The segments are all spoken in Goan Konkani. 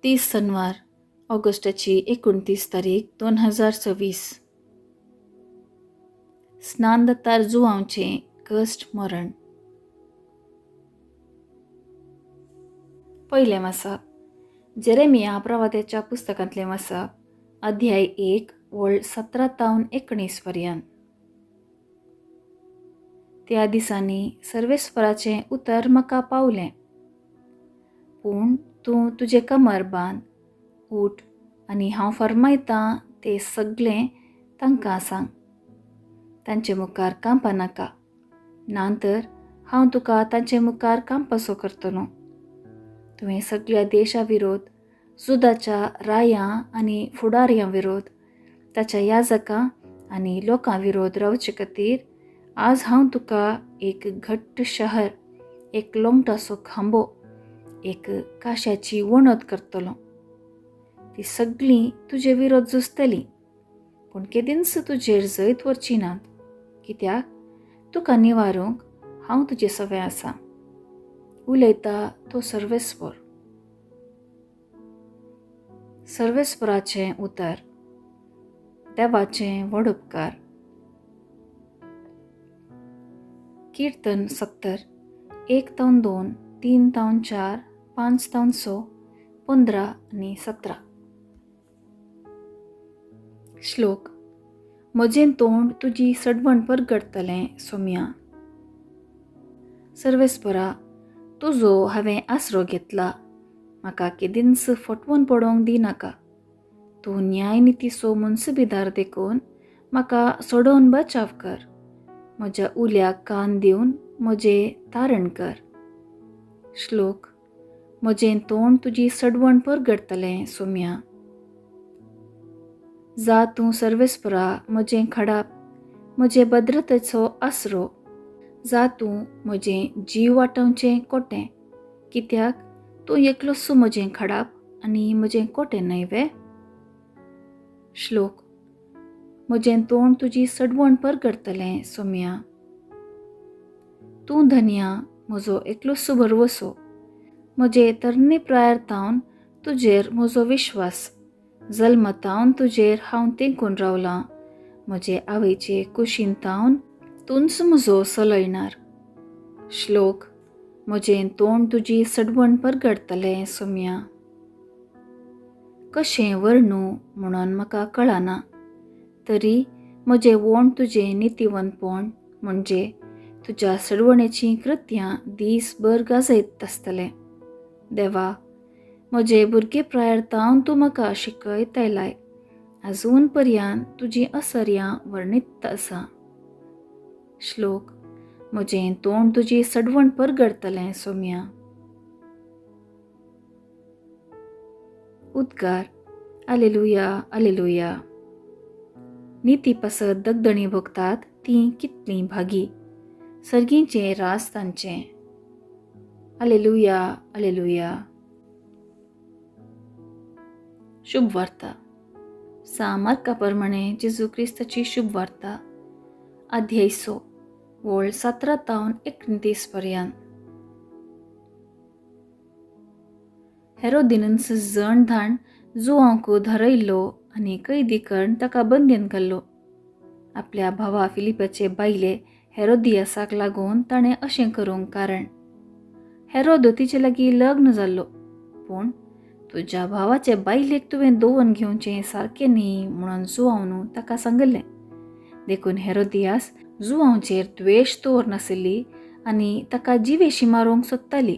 30 सनवार, ऑगस्टाची 29 तारीख 2026. स्नानदत्तार जुवांवचें कश्ट मरण. पयलें वाचप जेरेमिया प्रवात्याच्या पुस्तकांतलें वाचप, अध्याय 1 वळ 17 तावन 19 पर्यंत. त्या दिसांनी सर्वेस्पराचें उतर म्हाका पावलें, पूण तूं तुजें कमर बांद, उठ आनी हांव फर्मायतां तें सगळें तांकां सांग. तांचे मुखार कांपा नाका, ना तर हांव तुका तांचे मुखार कांपासो करतलो. तुवें सगळ्या देशा विरोध, जुदाच्या रायां आनी फुडारयां विरोध, ताच्या याजकां आनी लोकां विरोध रावचे खातीर आज हांव तुका एक घट्ट शहर, एक लोंगटासो खांबो, एक काश्याची वणत करतलो. ती सगळीं तुजे विरोध झुजतली, पूण केदींच तुजेर जैत व्हरची नात, कित्याक तुका निवारूंक हांव तुजे सवें आसा, उलयता तो सर्वेस्पर. सर्वेस्पराचें उतर. देवाचें व्हड उपकार. कीर्तन 70, 1 तावन 2, 3 तावन 4, 5 तावन 6, 15 आनी 17. श्लोक. म्हजें तोंड तुजी सडवण परगटतलें सोम्या. सर्वेस्परा, तुजो हांवें आसरो घेतला, म्हाका केदींच फटवून पडोवंक दिनाका. तूं न्याय नितीचो मुन्सबीदार देखून म्हाका सोडोवन बचाव कर. म्हज्या उल्याक कान दिवन म्हजें तारण कर. श्लोक. म्हजें तोंड तुजी सडवण परगटतलें सोम्या. जा तूं सर्वेस्परा म्हजें खडाप, म्हजे भद्रतेचो आसरो. जा तूं म्हजें जीव वाटावचें कोटें, कित्याक तूं एकलोच म्हजें खडाप आनी म्हजें कोटें न्हय वे. श्लोक. म्हजें तोंड तुजी सडवण परगटतलें सोम्या. तूं धनया म्हजो एकलोच भरवसो. म्हजे तरणे प्रायर तावन तुजेर म्हजो विश्वास, जल्मतावन तुजेर हांव तेंकून रावलां. म्हजे आवयचे कुशीन तावन तूंच म्हजो सलयणार. श्लोक. म्हजें तोंड तुजी सडवण परगटतलें सोम्या. कशें वर्णू म्हणून म्हाका कळना, तरी म्हजें वोण तुजें नितीवंतपण म्हणजे तुज्या सडवणेचीं कृत्यां दीसभर गाजयत आसतलें. देवा, म्हजे भुरगे प्रायर तावन तूं म्हाका शिकयत आयलाय, आजून पर्यंत तुजीं असर्यां वर्णीत आसा. श्लोक. म्हजें तोंड तुजी सडवण परगटतलें सोम्या. उद्गार. आलेलुया, आलेलुया. निती पासत दगदणी भोगतात तीं कितलीं भागी, सर्गींचें राज तांचें. आलेलुया, आलेलुया. शुभ वार्ता. सा मार्का प्रमाणे जेजू क्रिस्ताची शुभ वार्ता, अध्याय 6 वळ 17 तावन 29 पर्यंत. हेरोदीनच जण धाण जुवांक धरयल्लो आनी कैदी करून ताका बंदीन घाल्लो. आपल्या भावा फिलिपाचे बायले हेरोदियासाक लागून ताणें अशें करूंक कारण हेरोद तिचे लागीं लग्न जाल्लो, पूण तुज्या भावाचे बायलेक तुवें दवरून घेवचें सारकें न्ही म्हणून जुवांवन ताका सांगिल्लें. देखून हेरोदियास जुवांचेर द्वेश दवरनाशिल्ली आनी ताका जिवेशी मारूंक सोदताली.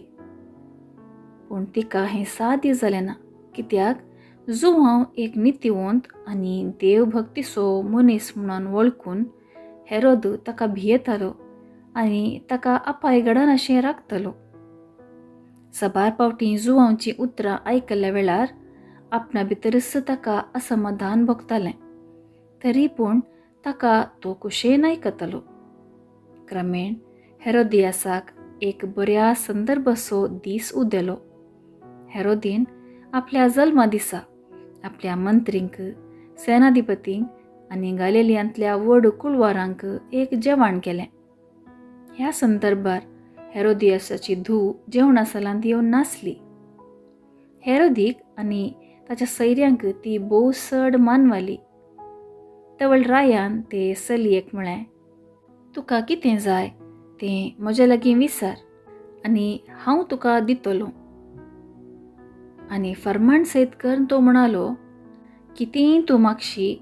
पूण तिका हें साध्य जालें ना, कित्याक जुवांव एक नितीवंत आनी देवभक्तीचो मनीस म्हणून वळखून हेरोद ताका भियेतालो आनी ताका अपाय घडनाशें राखतालो. सबार पावटी जुवांवचीं उतरां आयकल्ल्या वेळार आपणा भितरच ताका असमाधान भोगतालें, तरी पूण ताका तो कुशेन आयकतालो. क्रमेण हेरोदियासाक एक बऱ्या संदर्भाचो दीस उदेलो. हेरोदीन आपल्या जल्मा दिसा आपल्या मंत्रींक, सेनाधिपतींक आनी गालेलियांतल्या व्हड कुळवारांक एक जेवण केलें. ह्या संदर्भार हेरोदियासाची धूव जेवणा सालांत येवन नासली. हेरोदीक आनी ताच्या सैऱ्यांक ती भोव चड मानवाली. तवळ रायान ते चलयेक म्हळें, तुका कितें जाय तें म्हज्या लागीं विचार आनी हांव तुका दितलो. आनी फर्माण सयत करून तो म्हणालो, कितेंय तूं मागशी,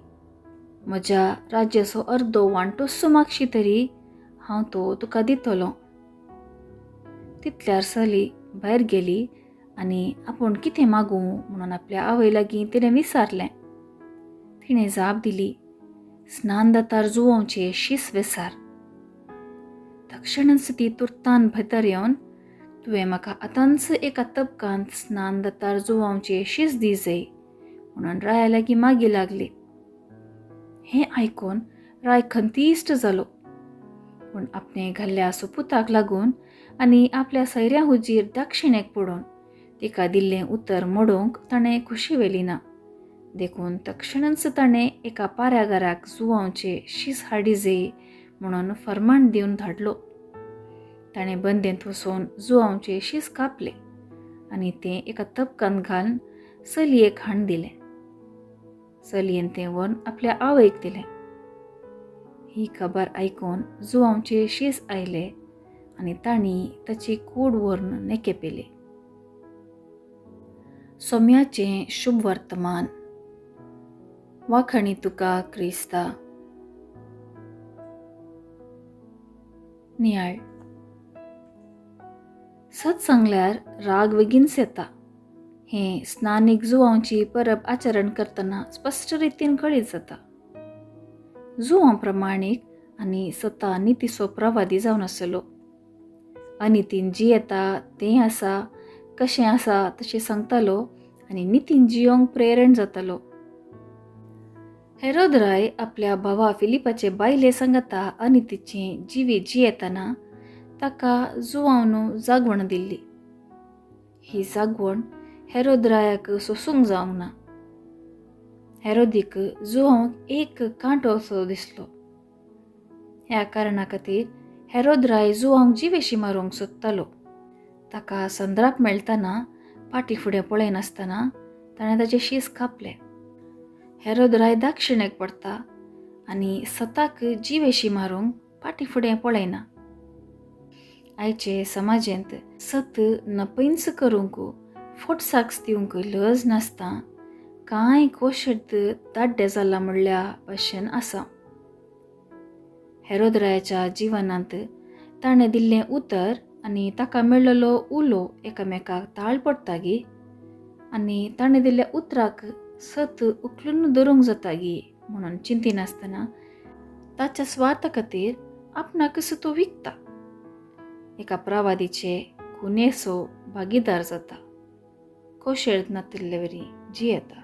म्हज्या राज्याचो अर्दो वांटोसो मागशी तरी हांव तो तुका दितलो. तितल्यार चली भायर गेली आनी आपूण कितें मागूं म्हणून आपल्या आवय लागीं तिणें विचारलें. तिणें जाप दिली, स्नानदातार जुवोवचें शीस वेसार. तक्षणच ती तुर्तान भितर येवन, तुवें म्हाका आतांच एका तबकांत स्नानदातार जुवांवचें शीस दी जाय म्हणून राया लागीं मागी लागली. हें आयकून राय खंतीश्ट जालो, पूण आपणे घाल्ल्या सुपुताक लागून आनी आपल्या सैऱ्या हुजीर दाक्षिणेक पडून तिका दिल्लें उतर मोडूंक ताणें खुशी व्हेली ना. देखून तक्षणच ताणें एका पारागाराक जुवांवचें शीस हाडी जाय म्हणून फर्माण दिवन धाडलो. ताणें बंदेंत वचून जुवांवचें शीस कापलें आनी तें एका तबकांत घालून चलयेक हाडून दिलें. चलयेन तें व्हरून आपल्या आवयक दिलें. ही खबर आयकून जुवांवचे शीस आयले आनी तांणी ताची कूड व्हरून नेके पेली. सोम्याचें शुभ वर्तमान. वाखणी तुका क्रिस्ता. नियाळ. सत सांगल्यार राग बेगीनच येता हें स्नानीक जुवांची परब आचरण करतना स्पश्ट रितीन कळीत जाता. जुवां प्रमाणीक आनी सता नितीचो प्रवादी जावन आसलो. अनितीन जियेता तें आसा कशें आसा तशें सांगतालो आनी नितीन जियोंक प्रेरण जातालो. हेरोद राय आपल्या भावा फिलिपाचे बायले सांगता अनितीचें जिवीत जियेतना ताका जुवावन जागवण दिल्ली. ही जागवण हेरोद रायाक सोसूंक जावंक ना. हेरोदीक जुवांक एक कांटो असो दिसलो. ह्या कारणा खातीर हेरोद राय जुवांक जिवेशी मारूंक सोदतालो. ताका संद्राप मेळतना फाटी फुडें पळयनासतना ताणें ताचें शीस कापलें. हेरोद राय दाक्षिणेक पडटा आनी सताक जिवेशी मारूंक फाटी फुडें पळयना. आयचे समाजेंत सत नपयंच करूंक फोटसाक्स दिवंक लज नासता कांय कोशर्त दाड्डे जाला म्हणल्या भशेन आसा. हेरोद रायाच्या जिवनांत ताणें दिल्लें उतर आनी ताका मेळ्ळलो उलो एकामेकाक ताळ पडटा गी आनी ताणें दिल्ल्या उतराक सत उखलून धरूंक जाता गी म्हणून चिंतिनासतना ताच्या स्वार्था खातीर आपणाकच तो विकता. एका प्रवादीचे खुनेसो भागीदार जाता. कोशेळ नातिल्ले वरी जियेता.